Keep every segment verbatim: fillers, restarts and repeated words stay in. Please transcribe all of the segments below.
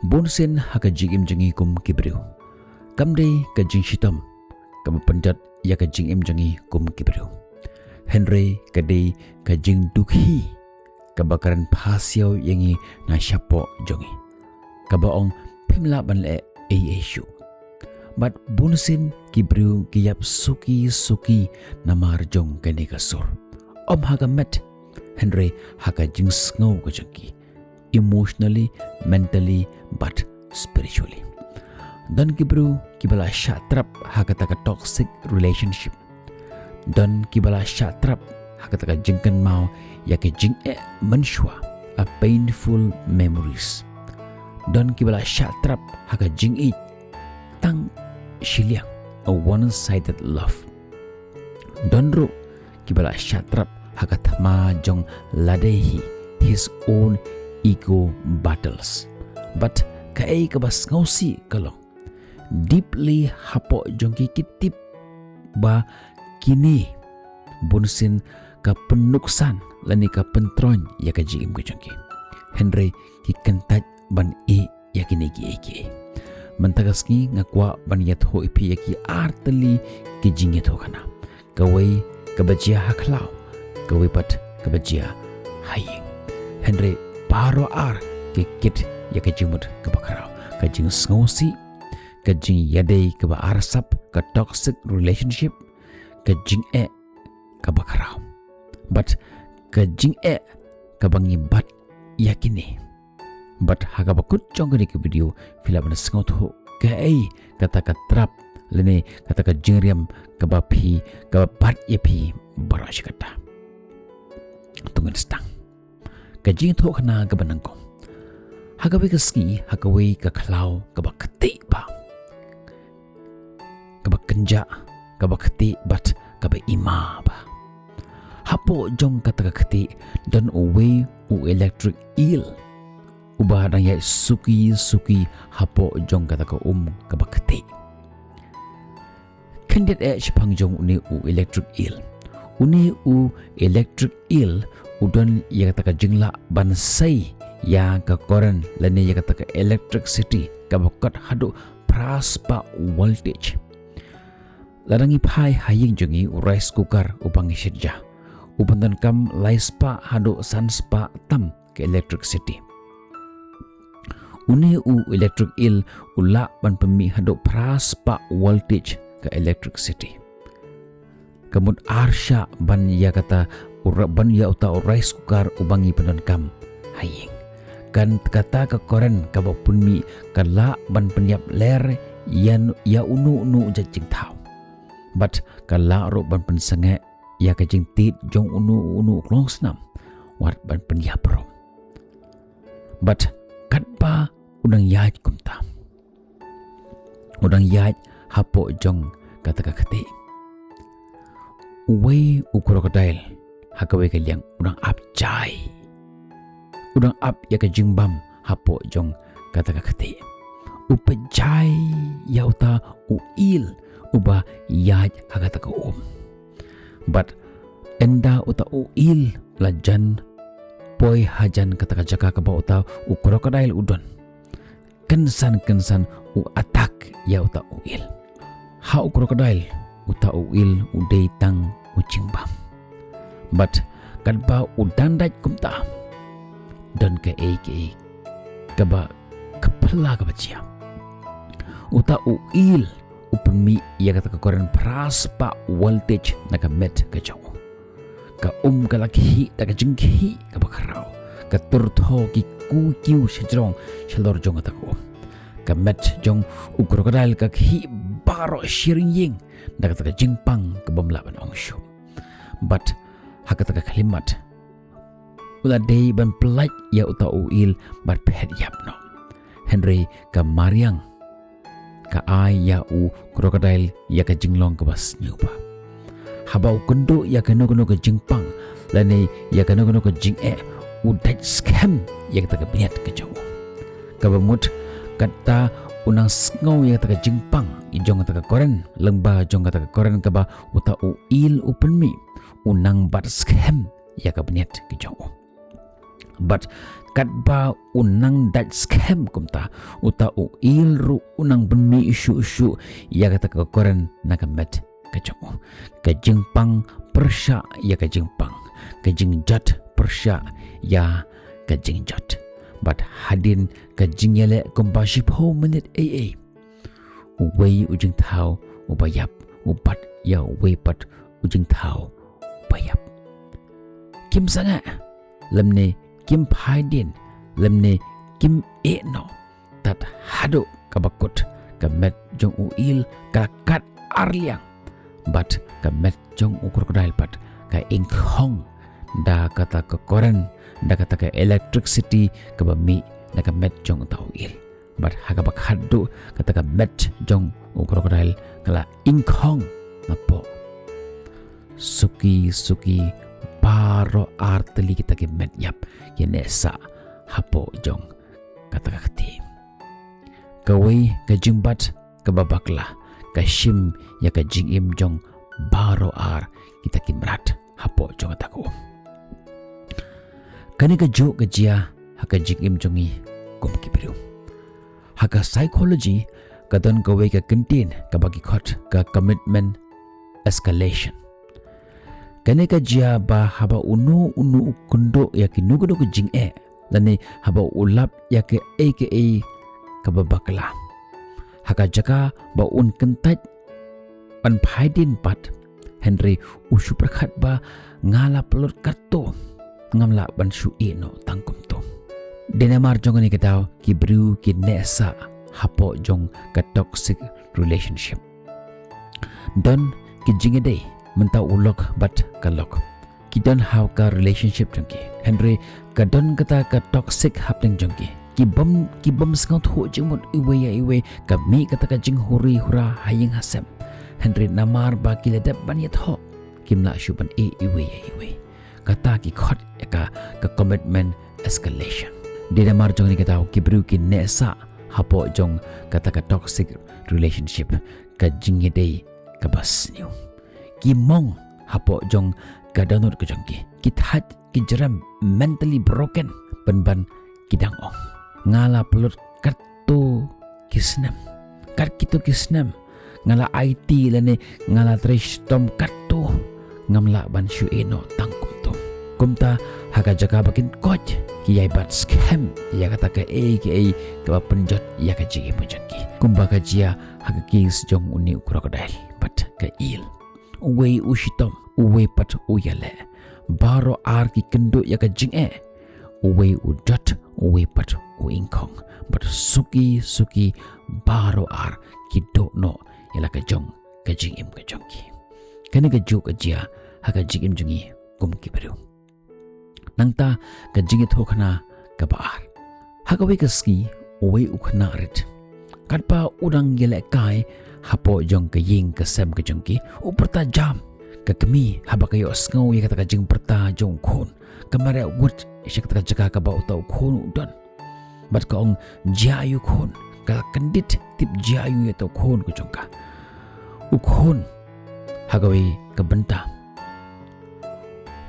Bunsien ha ka jingim jong ngi kum ki briew, kam dei ka jingshitom kaba pynjot ïa ka jingim jong ngi kum ki briew, hynrei ka dei ka jingdukhi kaba kren phasiaw ïa ngi na shapoh jong ngi, kaba ong phim lah ban leh ei ei shuh. Bad bunsien ki briew ki ïap suki suki namar jong kane ka sur, ym ha ka met, hynrei ha ka jingsngew ka jong ki, emotionally, mentally, bad spiritually. Don ki briew kiba la shah trap ha kata ka toxic relationship. Don kiba la shah trap ha kata ka jingkynmaw ïa ka jingeh mynshuwa, a painful memories. Don kiba la shah trap ha ka jingïeit tang shiliang, a one sided love. Don ruh kiba la shah trap ha ka thma jong lade hi, his own ego battles. Bad kaei kaba sngewsih ka long, deeply hapoh jong ki ki tip ba kine bunsien ka pynnuksan lane ka pyntroiñ ïa ka jingim ka jong ki, hynrei ki kyntait ban ïeh ïa kine kiei kiei. Mynta ka sngi nga kwah ban ïathuh ïa phi ïa ki ar tylli ki jingïathuhkhana, kawei kaba jia ha khlaw, kawei pat kaba jia ha ïing. Hynrei baroh ar ki kit ïa ka jingmut kaba khraw, ka jingsngewsih, ka jingïadei kaba arsap, ka toxic relationship, ka jingeh kaba khraw, bad ka jingeh kaba ngi bat ïa kine. Bad ha kaba kut jong kane ka video phi lah ban sngewthuh kaei kata ka trap lane kata ka jingriam kaba phi, kaba bat ïa phi baroh shi katta. To ngin sdang ka jingïathuhkhana kaba nyngkong. Ha kawei ka sngi, ha kawei ka khlaw kaba ktieh bha, kaba kynjah, kaba ktieh bad kaba ima bha, hapoh jong kata ka ktieh don uwei u electric eel uba dang ïaid suki suki hapoh jong kata ka um kaba ktieh. Khyndiat eh shaphang jong une u electric eel. Une u electric eel u don ïa kata ka jinglah ban sei ïa ka current lane ïa kata ka electricity kaba kot haduh phra spah voltage. Lada ngi phai ha ïing jong ngi, u rice cooker uba ngi shet ja u pyndonkam lai spah haduh san spah tam ka electricity. Une u electric eel u lah ban pynmih haduh phra spah voltage ka electricity. Ka mut ar shah ban ïa kata u ra-, ban ïa uta u rice cooker uba ngi pyndonkam ha ïing. Kan kata ka current kaba pynmih ka lah ban pynïap ler ïa n-, ïa uno uno jait jingthaw. Bad ka lah ruh ban pynsangeh ïa ka jingtied jong uno uno u klongsnam, wat ban pynïap ruh. Bad katba u dang ïaid kumta, u dang ïaid hapoh jong kata ka ktieh, uwei u crocodile ha kawei ka liang u dang ap jai. U dang ap ïa ka jingbam hapoh jong kata ka ktieh. U peit jai ïa uta u eel uba ïaid ha kata ka um. Bad ynda uta u eel u la jan poi hajan kata ka jaka kaba uta u crocodile u don, kynsan kynsan u attack ïa uta u eel. Ha u crocodile, uta u eel u dei tang u jingbam. Bad katba u dang dait kumta, don kaei kaei kaba ka phylla kaba jia. Uta u eel u pynmih ïa kata ka current phra spah voltage na ka met ka jong u. Ka um ka la khih da ka jingkhih kaba khraw. Ka tur thaw ki ku kiew shajrong shalor jong kata ka um. Ka met jong u crocodile ka khih baroh shi ryngïeng da kata ka jingpang kabym lah ban ong shuh. Bad ha kata ka khyllipmat u la dei ban pyllait ïa uta u eel bad phet ïap noh. Hynrei ka mariang ka ai ïa u crocodile ïa ka jinglong kaba sniew bha. Haba u kynduh ïa kano kano ka jingpang lane ïa kano kano ka jingeh, u dait skhem ïa kata ka bniat ka jong u. Kaba mut kata u nang sngew ïa kata ka jingpang jong kata ka current, lyngba jong kata ka current kaba uta u eel u pynmih, u nang bat skhem ïa ka bniat ka jong u. Bad katba u nang dait skhem kumta, uta u eel ruh u nang pynmih shuh shuh ïa kata ka current na ka met ka jong u. Ka jingpang pyrshah ïa ka jingpang, ka jingjot pyrshah ïa ka jingjot. Bad hadien ka jingïaleh kumba shiphew minit ei ei, uwei u jingthaw uba ïap u bat ïa uwei pat u jingthaw uba ïap. Kim sangeh, lymne kim phai dien, lymne kim ïeh noh. Tad haduh kaba kut, ka met jong u eel ka la kat ar liang, bad ka met jong u crocodile pat ka ingkhong da kata ka current, da kata ka electricity kaba mih na ka met jong uta u eel. Bad ha kaba khatduh, kata ka met jong u crocodile ka la ingkhong napoh. Suki suki, baroh ar tylli kita ki met ïap ki neh sah hapoh jong kata ka kti. Kawei ka jingbat kaba bakla ka shim ïa ka jingim jong baroh ar kita ki mrad hapoh jong kata ka um. Kane kajuh ka jia ha ka jingim jong ngi kum ki briew. Ha ka psychology ka don kawei ka kyntien kaba ki khot ka commitment escalation. Kane ka jia ba haba uno uno u kynduh ïa kino kino ka jingeh, lane haba u lap ïa kaei kaei kaba bakla, ha ka jaka ba un kyntait ban phai dien pat, hynrei u shu pyrkhat ba nga la pynlut katto, ngam lah ban shu ïeh noh tang kumto. Dei namar jong kane ka daw ki briew ki neh sah hapoh jong ka toxic relationship. Don ki jingïadei mynta u lok bad ka lok, ki don ha ka relationship jong ki, hynrei ka don kata ka toxic hapdeng jong ki. Ki bym, ki bym sngewthuh jingmut iwei ïa iwei, ka mih kata ka jinghuri hura ha ïing ha sem. Hynrei namar ba ki la dep ban ïathoh, kim lah shuh ban ïeh iwei ïa iwei. Kata ki khot ïa ka, ka commitment escalation. Dei namar jong kane ka daw ki briew ki neh sah hapoh jong kata ka toxic relationship, ka jingïadei kaba sniew. Ki mong hapoh jong ka dohnud ka jong ki. Ki thait, ki jrem, mentally broken, pynban ki dang ong, nga la pynlut katto ki snem, kat kito ki snem nga la aiti lane nga la trei shitom katto, ngam lah ban shu ïeh noh tang kumto. Kumta ha ka jaka ba kin koit, ki ïai bat skhem ïa kata kaei kaei kaba pynjot ïa ka jingim ka jong ki. Kumba ka jia ha ka case jong une u crocodile bad ka eel. Uwei u shitom, uwei pat u ïaleh. Baroh ar ki kynduh ïa ka jingeh. Uwei u jot, uwei pat u ingkhong. Bad suki suki baroh ar ki duh noh ïa la ka jong ka jingim ka jong ki. Kane kajuh ka jia ha ka jingim jong ngi kum ki briew. Nangta ka jingïathuhkhana kaba ar. Ha kawei ka sngi, uwei u khynnah rit, katba u dang ïalehkai hapoh jong ka ïing ka sem ka jong ki, u pyrta jam. Ka kmie haba ka ïohsngew ïa kata ka jingpyrta jong u khun, ka mareh wut sha kata ka jaka kaba uta u khun u don. Bad ka ong, jia aiu khun, ka la kyndit tip jia aiu ïa uta u khun ka jong ka. U khun ha kawei ka bynta,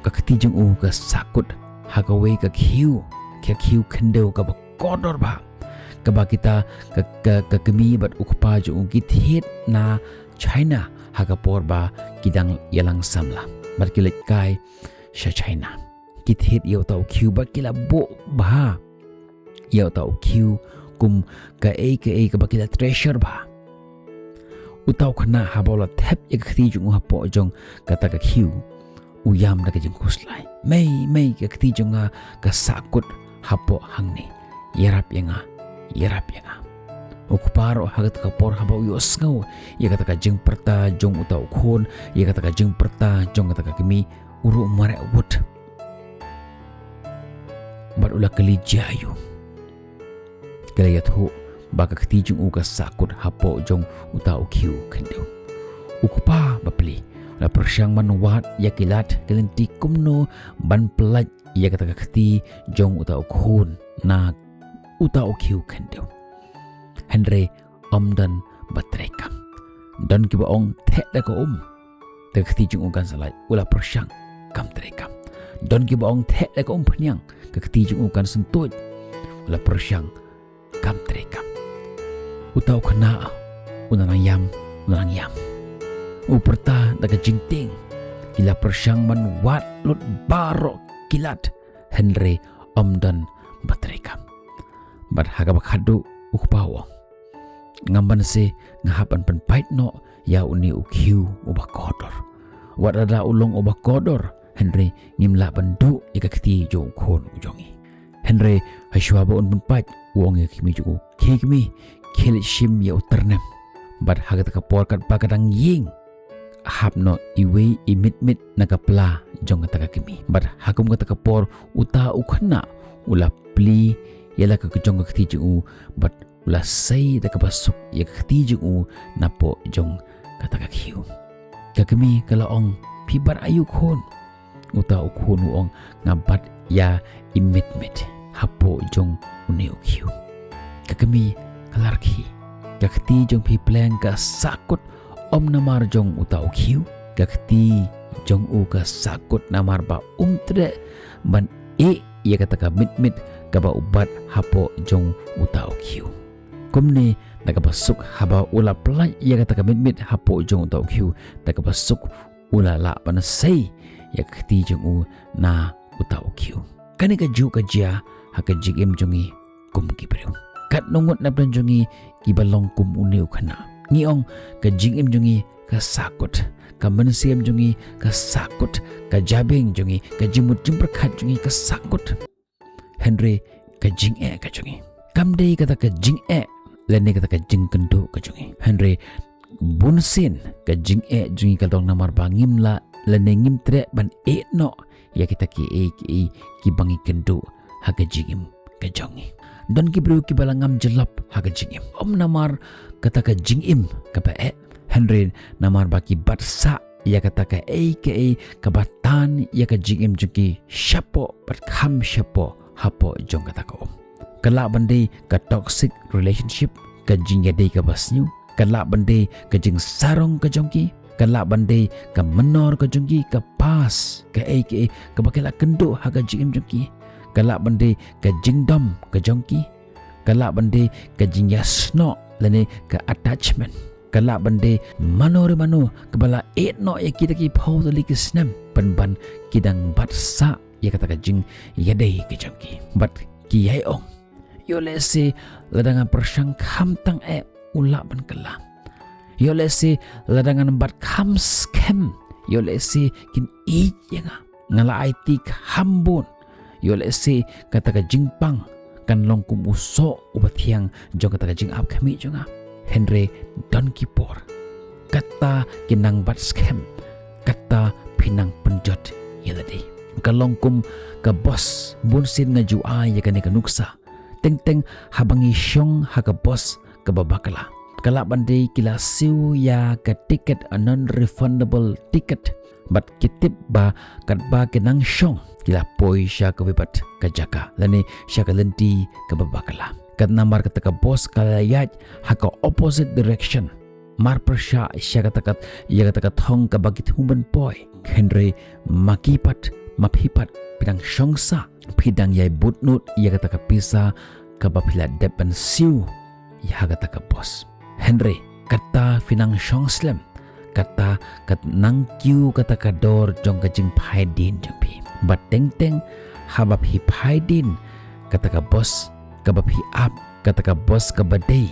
ka kti jong u ka sahkut ha kawei ka khiew, ka khiew khyndew kaba kordor bha, kaba kita ka, ka, ka kmie bad u kpa jong u ki thied na China ha ka por ba ki dang ïalang samla bad ki leit kai sha China. Ki thied ïa uta u khiew bad ki la buh bha ïa uta u khiew kum kaei kaei kaba ki la treasure bha. Uta u khynnah haba u la thep ïa ka kti jong u hapoh jong kata ka khiew, u ïam da ka jingkhuslai, mei mei, ka kti jong nga ka sahkut hapoh hangne. Ïarap ïa nga, ïarap ïa nga. U kpa ruh ha kata ka por haba u ïohsngew ïa kata ka jingpyrta jong uta u khun, ïa kata ka jingpyrta jong kata ka kmie, u ruh u mareh wut. Bad u la kylli jia aiu. Ki la ïathuh ba ka kti jong u ka sahkut hapoh jong uta u khiew khyndew. U kpa bapli u la pyrshang ban wad ïa ki lad ki lynti kumno ban pyllait ïa kata ka kti jong uta u khun na uta u khiew khyndew. Hynrei ym don ba trei kam. Don kiba ong theh da ka um, te ka kti jong u kan sa lait. U la pyrshang, kam trei kam. Don kiba ong theh da ka umphniang, ka kti jong u kan syntuid. U la pyrshang kam treikam. Uta u khynnah u nang ïam, u nang ïam. U pyrta da ka jingtieng. Ki la pyrshang ban wad lut baroh ki lad, hynrei ym don ba treikam. Bad ha kaba khadduh u kpa u ong, ngam banse, nga hap ban pynpait noh ïa une u khiew uba kordor. Wat lada u long uba kordor, hynrei ngim lah ban duh ïa ka kti jong u khun u jong ngi. Hynrei hashwa ba un pynpait, u ong ïa ka kmie jong u, khie kmie, khie leit shim ïa u tyrnem. Bad ha kata ka por katba ka dang ïeng, hap noh iwei i mitmit na ka pla jong kata ka kmie. Bad ha kum kata ka por uta u khynnah u la plie ïa la ka jong ka kti jong u, bad u la sei da kaba suk ïa ka kti jong u napoh jong kata ka khiew. Ka kmie ka la ong, phi bat aïu khun? Uta u khun u ong, nga bat ïa i mitmit hapoh jong une u khiew. Ka kmie ka la rkhie. Ka kti jong phi pleng ka sahkut, ym namar jong uta u khiew. Ka kti jong u ka sahkut namar ba um treh ban ïeh ïa kata ka mitmit kaba u bat hapoh jong uta u khiew. Kumne da kaba suk haba u la pyllait ïa kata ka mitmit hapoh jong uta u khiew, da kaba suk u la lah ban sei ïa ka kti jong u na uta u khiew. Kane kajuh ka jia ha ka jingim jong ngi kum ki briew. Katno ngut na pdeng jong ngi kiba long kum une u khynnah. Ngi ong ka jingim jong ngi ka sahkut, ka mynsiem jong ngi ka sahkut, ka jabieng jong ngi, ka jingmut jingpyrkhat jong ngi ka sahkut. Hynrei ka jingeh ka jong ngi kam dei kata ka jingeh lane kata ka jingkynduh ka jong ngi. Hynrei bunsien ka jingeh jong ngi ka long namar ba ngim lah lane ngim treh ban ïeh noh ïa kita kiei kiei kiba ngi kynduh ha ka jingim ka jong ngi. Don ki briew kiba la ngam jyllop ha ka jingim, ym namar kata ka jingim kaba eh, hynrei namar ba ki bat sah ïa kata kaei kaei kaba tan ïa ka jingim jong ki shapoh bad kham shapoh hapoh jong kata ka um. Ka lah ban dei ka toxic relationship, ka jingïadei kaba sniew, ka lah ban dei ka jingsarong ka jong ki, ka lah ban dei ka mynnor ka jong ki, ka past, kaei kaei kaba ki la kynduh ha ka jingim jong ki, ka lah ban dei ka jingdom ka jong ki, ka lah ban dei ka jingïasnoh lane ka attachment, ka lah ban dei mano re mano kaba la ïeh noh ïa ki da ki phew tylli ki snem, pynban ki dang bat sah ïa kata ka jingïadei ka jong ki. Bad ki ïai ong, ïoh lehse lada ngan pyrshang kham tang eh u lah ban kylla. Ïoh lehse lada ngan bat kham skhem, ïoh lehse kin ïeit ïa nga. Nga la aiti kham bun. Ïoh lehse kata ka jingpang kan long kum u soh uba thiang jong kata ka jingap khmih jong nga. Hynrei don ki por kata ki nang bat skhem, kata phi nang pynjot ïa lade. Ka long kum ka bos, bunsien nga ju ai ïa kane ka nuksa. Teng teng haba ngi shong ha ka bos kaba bakla, ka lah ban dei ki la siew ïa ka tiket, a non-refundable ticket. Bad ki tip ba katba ki nang shong ki la poi sha kawei pat ka jaka lane sha ka lynti kaba bakla. Ka namar kata ka bos ka la ïaid ha ka opposite direction. Mar pyrshah sha kata ka, ïa kata ka thong kaba ki thmu ban poi. Hynrei ma ki pat, ma phi pat, phi dang shong sah, phi dang ïai bud nud ïa kata ka pisa kaba phi la dep ban siew ïa ha kata ka bos. Hynrei kata phi nang shong slem, kata ka nang kiew kata ka dor jong ka jingphai dien jong phi. Bad teng teng haba phi phai dien, kata ka bos kaba phi ap, kata ka bos kaba dei,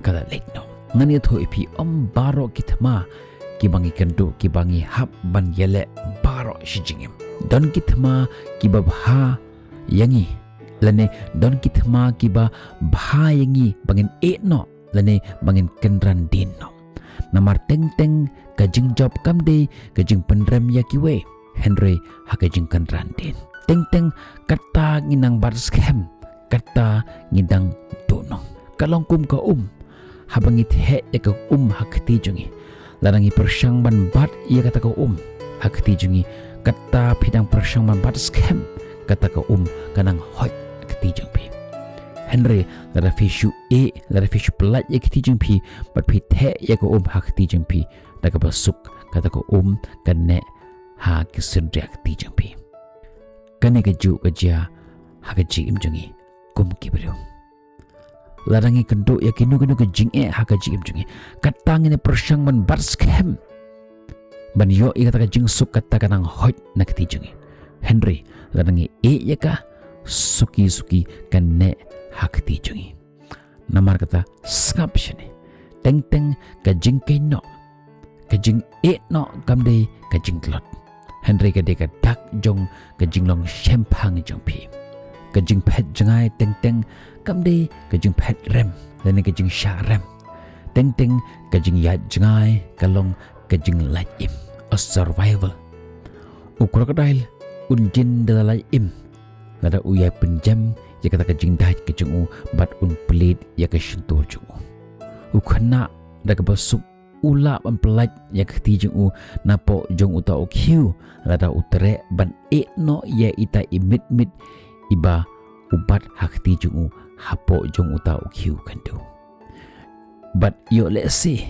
ka la leit noh. Ngan ïathuh ïa phi, ym baroh ki thma kiba ngi kynduh kiba ngi hap ban ïaleh baroh shi jingim. Don ki thma kiba bha ïa ngi, lane don ki thma kiba bha ïa ngi ba ngin ïeh noh lane ba ngin kynran dien noh. Namar teng teng ka jingjop kam dei ka jingpynrem ïa kiwei, hynrei ha ka jingkynran dien. Teng teng kata ngi nang bat skhem, kata ngi dang duhnong. Ka long kum ka um, haba ngi theh ïa ka um ha kti jong ngi. Lada ngi pyrshang ban bat ïa kata ka um ha kti jong ngi, kata phi dang pyrshang ban bat skhem, kata ka um ka nang hoit ha kti jong phi. Hynrei lada phi shu ïeh, lada phi shu pyllait ïa kti jong phi bad phi theh ïa ka um ha kti jong phi, da kaba suk kata ka um ka neh ha ki synriah kti jong phi. Kane ka juh ka jia ha ka jingim jong ngi kum ki briew. Lada ngi kynduh ïa kino kino ka jingeh ha ka jingim jong ngi, kata ngin ïa pyrshang ban bat skhem ban ïoh ïa kata ka jingsuk, kata ka nang hoid na kti jong ngi. Hynrei lada ngi ïeh ïa ka, suki suki kan neh ha kti jong ngi. Namar kata, sngap shane. Teng teng ka jingkynnoh, ka jingeh noh kam dei ka jingtlot, hynrei ka dei ka dak jong ka jinglong shemphang jong phi. Ka jingphet jngai teng teng kam dei ka jingphet rem lane ka jingshah rem. Teng teng ka jingïaid jngai ka long ka jinglait im, a survival. U crocodile un jin da la lait im lada u ïai pynjem ïa kata ka jingdait ka jong u bad un plie ïa ka shyntur jong u. U khynnah da kaba suk u lah ban pyllait ïa ka kti jong u napoh jong uta u khiew lada u treh ban ïeh noh ïa ita i miet miet iba u bat ha kti jong u hapoh jong uta u khiew khyndew. Bad ïoh lehse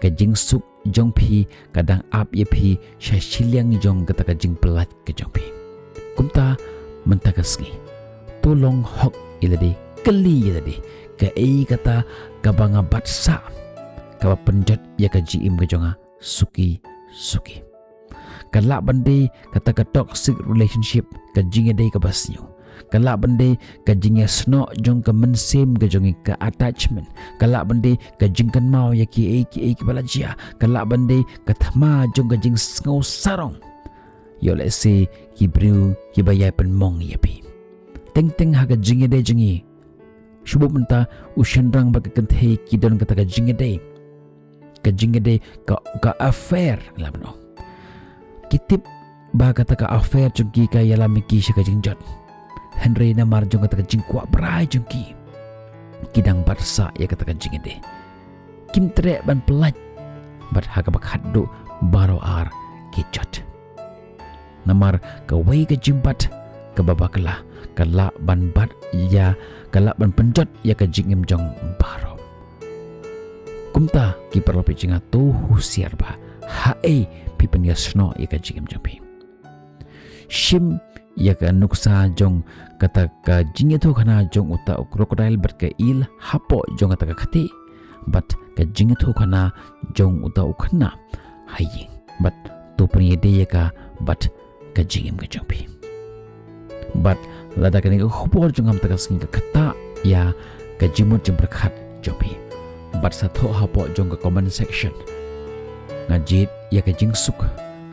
ka jingsuk jong phi ka dang ap ïa phi sha shiliang jong kata ka jingpyllait ka jong phi. Kumta mynta ka sngi, to long hok ïa lade, kylli ïa lade, kaei kata kaba nga bat sah kaba pynjot ïa ka jingim ka jong nga suki suki. Ka lah ban dei kata ka toxic relationship, ka jingïadei kaba sniew. Ka lah ban dei ka jingïasnoh jong ka mynsiem ka jong ngi, ka attachment. Ka lah ban dei ka jingkynmaw ïa kiei kiei kiba la jia. Ka lah ban dei ka thma jong ka jingsngew sarong. Ïoh lehse ki briew kiba ïai pynmong ïa phi. Teng teng ha ka jingïadei jong ngi, shu buh mynta u shynrang bad ka kynthei ki don kata ka jingïadei, ka jingïadei, ka, ka affair, la mynno. Ki tip ba kata ka affair jong ki ka ïalam ïa ki sha ka jingjot. Hynrei namar jong kata ka jingkwah brai jong ki, ki dang bat sah ïa kata ka jingïadei. Kim treh ban pyllait bad ha kaba khatduh baroh ar ki jot. Namar kawei ka jingbat kaba bakla ka lah ban bat ïa, ka lah ban pynjot ïa ka jingim jong baroh. Kumta ki paralok phi jong nga, to husiar bha haei phi pynïasnoh ïa ka jingim jong phi. Shim ïa ka nuksa jong kata ka jingïathuhkhana jong uta u crocodile bad ka eel hapoh jong kata ka kti, bad ka jingïathuhkhana jong uta u khynnah ha ïing, bad to pynïadei ïa ka bad ka jingim ka jong phi. Bad lada kane ka khubor jong nga mynta ka sngi ka ktah ïa ka jingmut jingpyrkhat jong phi, bad sa thoh hapoh jong ka comment section. Nga jied ïa ka jingsuk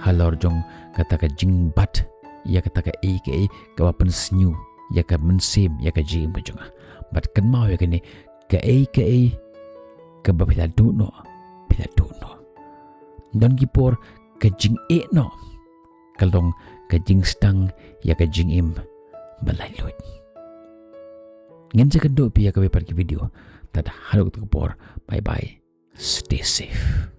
halor jong kata ka jingbat ïa kata kaei kaei kaba pynsniew ïa ka mynsiem, ïa ka jingim ka jong nga. Bad kynmaw ïa kane, kaei kaei kaba phi la duh noh, phi la duh noh. Don ki por ka jingeh noh ka long ka jingsdang ïa ka jingim ba laitluid. Ngin sa ïakynduh pat ïa kawei pat ka video. Tad haduh kata ka por, bye bye. Stay safe.